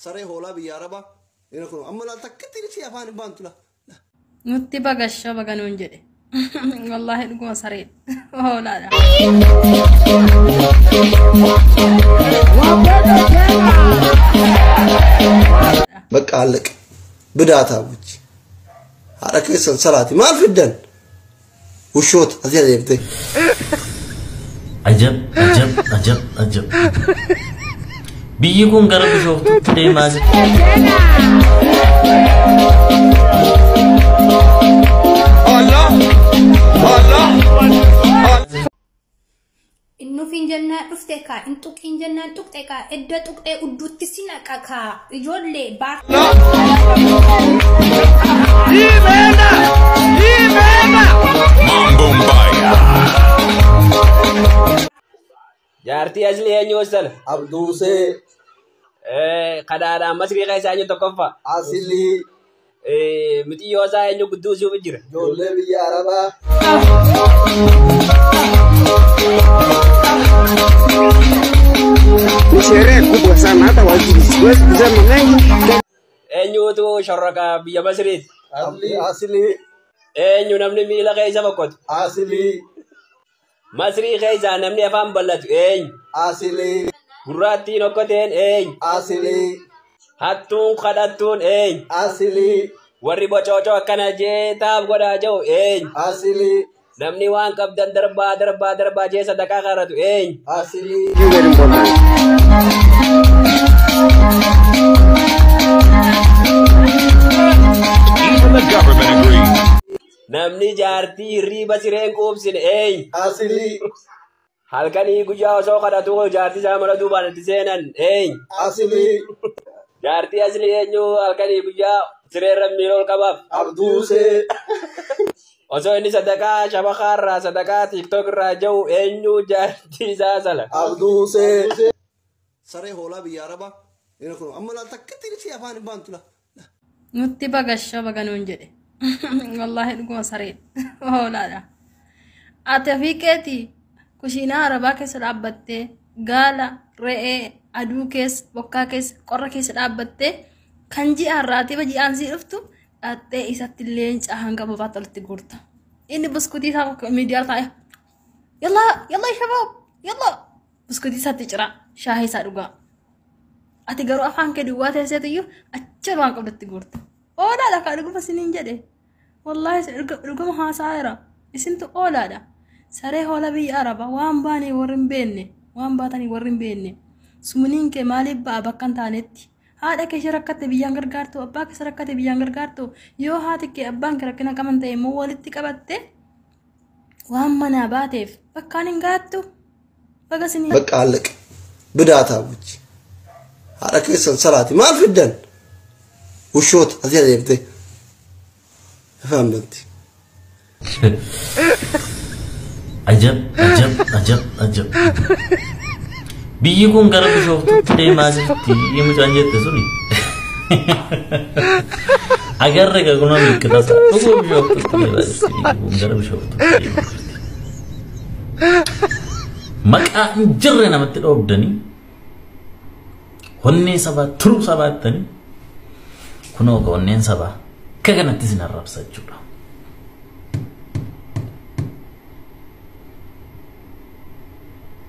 Saree hoolaa biyya Arabaa. Inni kun amma laal takkitti si afaan hin baantu la. Nutti bagashoo baganuun jedhe. Wallaahi dhuguma sareen hoolaadha. Bakka allaqe bidaataa buchi. Haadha keessan salaati maal fiddan? Ushoota asii adeemtee. Ajab, ajab, ajab, ajab. Biyyi kun gara Bishooftuutti deemaa jirti. Innuufiin jennaan dhufte kaa, in tuqiin jennaan tuqxe kaa, edda tuqxee udduutti si naqa kaa, ijoollee baar. Jaartii asli eenyu wassala? Abduusee. Kadaadhaan Masrii keessaa eenyu tokkoffaa? Asilii. Mitiyyoo isaa eenyu gudduu siuf jira? Ijoollee biyya Arabaa. Ni sherehe kubwa sana, hata waziri siwezi kusema mengi. Eenyutu shorroqa biyya Masriiti? Asilii. Eenyu namni miila keessa boqqotu? Asilii. Masrii keessaa namni afaan bal'atu eenyu? Asilii. Gurraattiin okkoteen eenyu? Asilii. Hattuun kadhattuun eenyu? Asilii. Warri bocoocoo akkana jeetaaf godhaa jiru eenyu? Asilii. Namni waan qabdan darbaa darbaa darbaa jee sadaqaa qaratu eenyu? Asilii. You very important. Even the government agrees. Namni jaartii hirriiba sireen quubsine eenyu? Asilii. Halkanii guyyaa osoo kadhatu jaartii isaa mana duubaan itti seenan eenyu? Asilii. Jaartii asli eenyu halkanii guyyaa sireerra miila ol qabaaf? Abduusee. Osoo inni sadaqaa shabakaa irraa sadaqaa tiiktook irraa jiru eenyu jaartii isaa sala? Abduusee. Saree hoolaa biyya Arabaa. Inni kun amma laal takkitti si afaan hin baantu la. Nutti bagashoo baganuun jedhe. Wallaahi dhuguma sareen hoolaadha. Ati ofii keetii kushiinaa Arabaa keessa dhaabbattee gaala, re'ee, aduu keessa, bokkaa keessa, qorra keessa dhaabbattee kan ji'aan raatiba ji'aan sii dhuftu dhattee isatti leenca hanga bobaatti olitti guurta. Inni buskutii isaa miidiyaa taa'e. Yallaa yallaa shabaab yallaa buskutii isaatti cira shaahii isaa dhugaa. Ati garuu afaan kee duwwaa teesseetu iyyuu achi waan qabdutti guurta. Oolaadha kaa dhuguma isiniin jedhe. Wallaahi dhuguma haasaa jira. Isintu oolaadha. Saree hoola biyya Arabaa waan baanee warri hin beekne waan baatanii warri hin beekne. Sumniin kee maaliif ba'a bakka hin taanetti? Haadha kee ishee rakkatte biyyaan gargaartu, abbaa kee rakkate biyyaan gargaartu. Yoo haati kee abbaan kee rakkina qaban ta'e immoo walitti qabatte waan manaa baateef bakkaan hin gaattu. Baga isinii. Bakka allaqe bidaataa buchi. Haadha keessan salaati maal fiddan? Ushoota asii adeemtee. Afaan banti. Ajab, ajab, ajab, ajab. Biyyi kun gara Bishooftuutti deemaa jirti. Mucaan jette suni. Agarre ka kunoo milkita isaa. Dhuguma Bishooftuutti deemaa jirti. Biyyi kun gara Bishooftuutti deemaa jirti. Maqaa hin jirre namatti dhoobdanii honnee sabaa turuu sabaattanii kunoo ka honneen sabaa akka kanatti isin arrabsa jechuudha.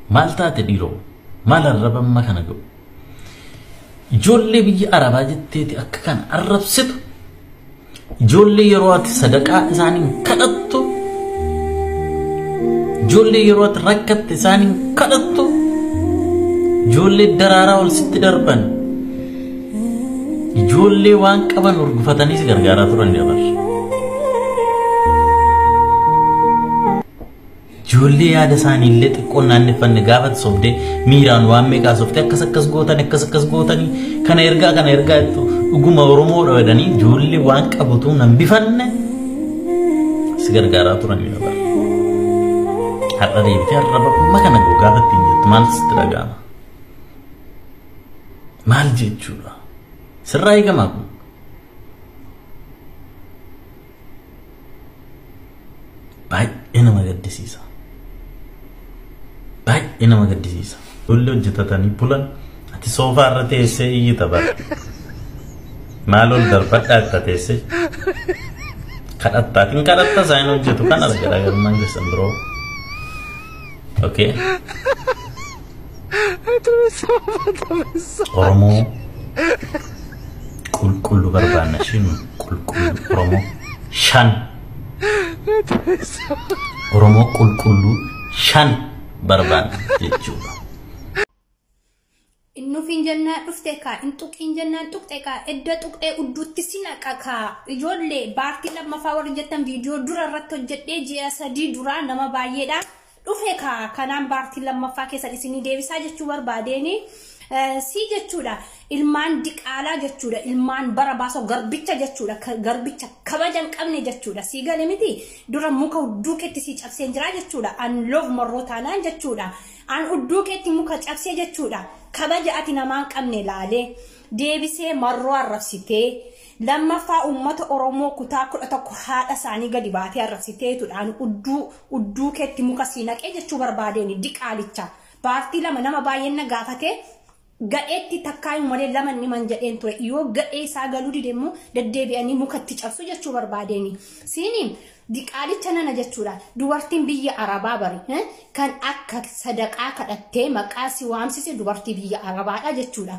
Maal taate dhiiroo? Maal arraba amma kana ga'u? Ijoollee biyya Arabaa jetteeti akka kana arrabsitu. Ijoollee yeroo ati sadaqaa isaaniin kadhattu. Ijoollee yeroo ati rakkatte isaaniin kadhattu. Ijoollee daraaraa ol sitti darban. Ijoollee waan qaban urgufatanii si gargaaraa turan dabar. Ijoollee yaada isaanii illee xiqqoon naannefanne gaafa sobdee miiraan waan meeqaa softee akkas akkas gootanii akkas akkas gootanii kana ergaa kana ergaa jettu dhuguma Oromoodha jedhanii ijoollee waan qabutu nan bifanne si gargaaraa turan dabar. Har'a deebitee har'a bakkuma kana goo gaafa ittiin jettu maal sitti dhaga'ama? Maal jechuudha? Sirraa eegamaa kun? Baay'ee nama gaddisiisa. Baay'ee nama gaddisiisa. Ijoollee hojjetatanii bulan ati Achi soofaa irra teessee iyyita bara. Maal ol darbadhaa itti teessee kadhattaatiin kadhatta isaan hojjetu kana garaagarummaan keessan biroo. Okay. Oromoo qulqulluu barbaanna ishiin qulqulluu Oromoo 5 Oromoo qulqulluu 5 barbaanna jechuudha. Innuufiin jennaan dhufte kaa intuqiin jennaan tuqxe kaa edda tuqxee udduutti si naqa kaa ijoollee baartii lammaffaa warri jettan viidiyoo dura irratti hojjedhee ji'a 3 duraa nama baay'eedha dhufe kaa kanaan baartii lammaffaa keessan isinii deebisaa jechuu barbaadeeni si jechuudha ilmaan diqaalaa jechuudha ilmaan bara baasoo garbicha jechuudha garbicha kabaja hin qabne jechuudha si gale miti dura muka udduu keetti si cabseen jira jechuudha an love marroo taanaan jechuudha an udduu keetti muka cabsee jechuudha kabaja ati namaan qabne laalee deebisee marroo arrabsitee lammaffaa uummata Oromoo kutaa 11 haadha isaanii gadi baatee arrabsiteetudhaan udduu keetti muka si naqee jechuu barbaadeen diqaalicha paartii lama nama baay'een na gaafatee gadheetti takkaayu malee lama ni man jedheen ture yoo gadhee isaa galuu dide immoo deddeebi'anii mukatti cabsu jechuu barbaadeeni siiniin diqaalicha nana jechuudha dubartiin biyya Arabaa bari kan akka sadaqaa kadhattee maqaa si waamsise dubartii biyya Arabaadha jechuudha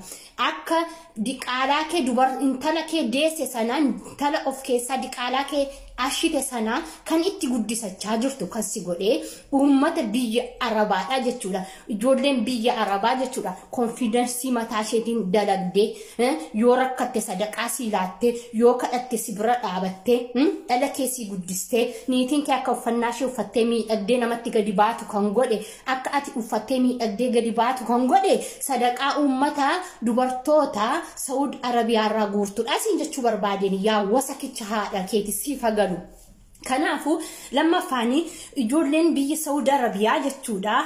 akka diqaalaa kee intala kee deesse sanaa intala of keessaa diqaalaa kee ashite sanaa kan itti guddisachaa jirtu kan si godhee uummata biyya Arabaadha jechuudha ijoolleen biyya Arabaa jechuudha konfiidensii mataa isheetiin dalagdee yoo rakkatte sadaqaa si laattee yoo kadhatte si bira dhaabattee dhala kee si guddistee niitiin kee akka uffannaa ishee uffattee miidhagdee namatti gadi baatu kan godhe akka ati uffattee miidhagdee gadi baatu kan godhe sadaqaa uummataa dubartoota Saud Arabiyaarraa guurtudha siin jechuu barbaadeen yaa wasakicha haadha keeti siif hagalu. Kanaafuu lammaffaanii ijoolleen biyya Saud Arabiyaa jechuudha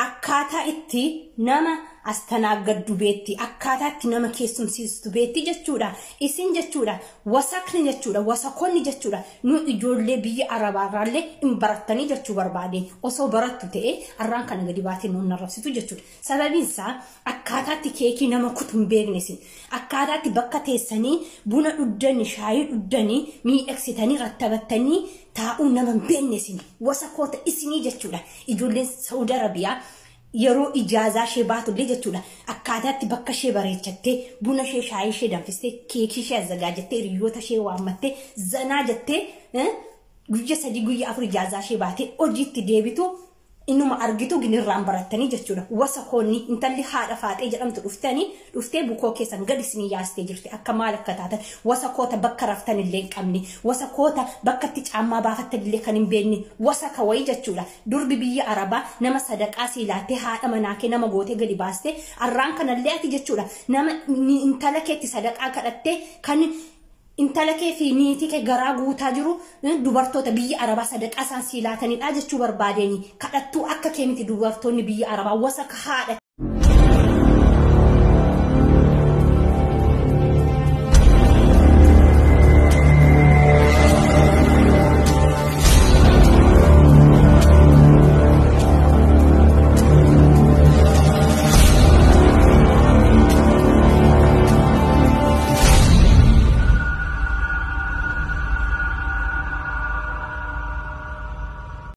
akkaataa itti nama astanaaggaddu beetti akkaataa itti nama keessumsiistu beetti jechuudha isin jechuudha wasakni jechuudha wasakonni jechuudha nu ijoollee biyya Arabaarraallee hin barattanii jechuu barbaade osoo barattu ta'e arraan kana gadi baatee nuun arrabsitu jechuudha sababiin isaa akkaataatti keekii nama kutu hin beekne isin akkaataatti bakka teessanii buna dhuddanii shaayii dhuddanii miidhagsitanii rattabattanii taa'uu nama hin beekne isin wasakoota isinii jechuudha ijoolleen Saudi Arabiyaa yeroo ijaazaa ishee baatullee jechuudha akkaataatti bakka ishee bareechattee buna ishee shaayii ishee danfistee keekii ishee azzagaajattee hiriyoota ishee waammattee zanaa jettee guyya 3 guyya 4 ijaazaa ishee baatee hojiitti deebitu inuma argitu ginirraan barattanii jechuudha wasakoonni intalli haadha faaxee jedhamtu dhuftee bukoo keessan gadi isinii yaastee jirti akka maal akka taatan wasakoota bakka raftan illee hin qabne wasakoota bakka itti caammaa baafattan illee kan hin beekne wasaka wayii jechuudha durbi biyya Arabaa nama sadaqaa sii laattee haadha manaa kee nama gootee gadi baastee arraan kanallee ati jechuudha nama intala keetti sadaqaa kadhattee kan intala kee fi niitii kee garaa guutaa jiru dubartoota biyya Arabaa sadaqaa isaan sii laatanidha jechuu barbaadeen kadhattuu akka kee miti dubartoonni biyya Arabaa wasaka haadha.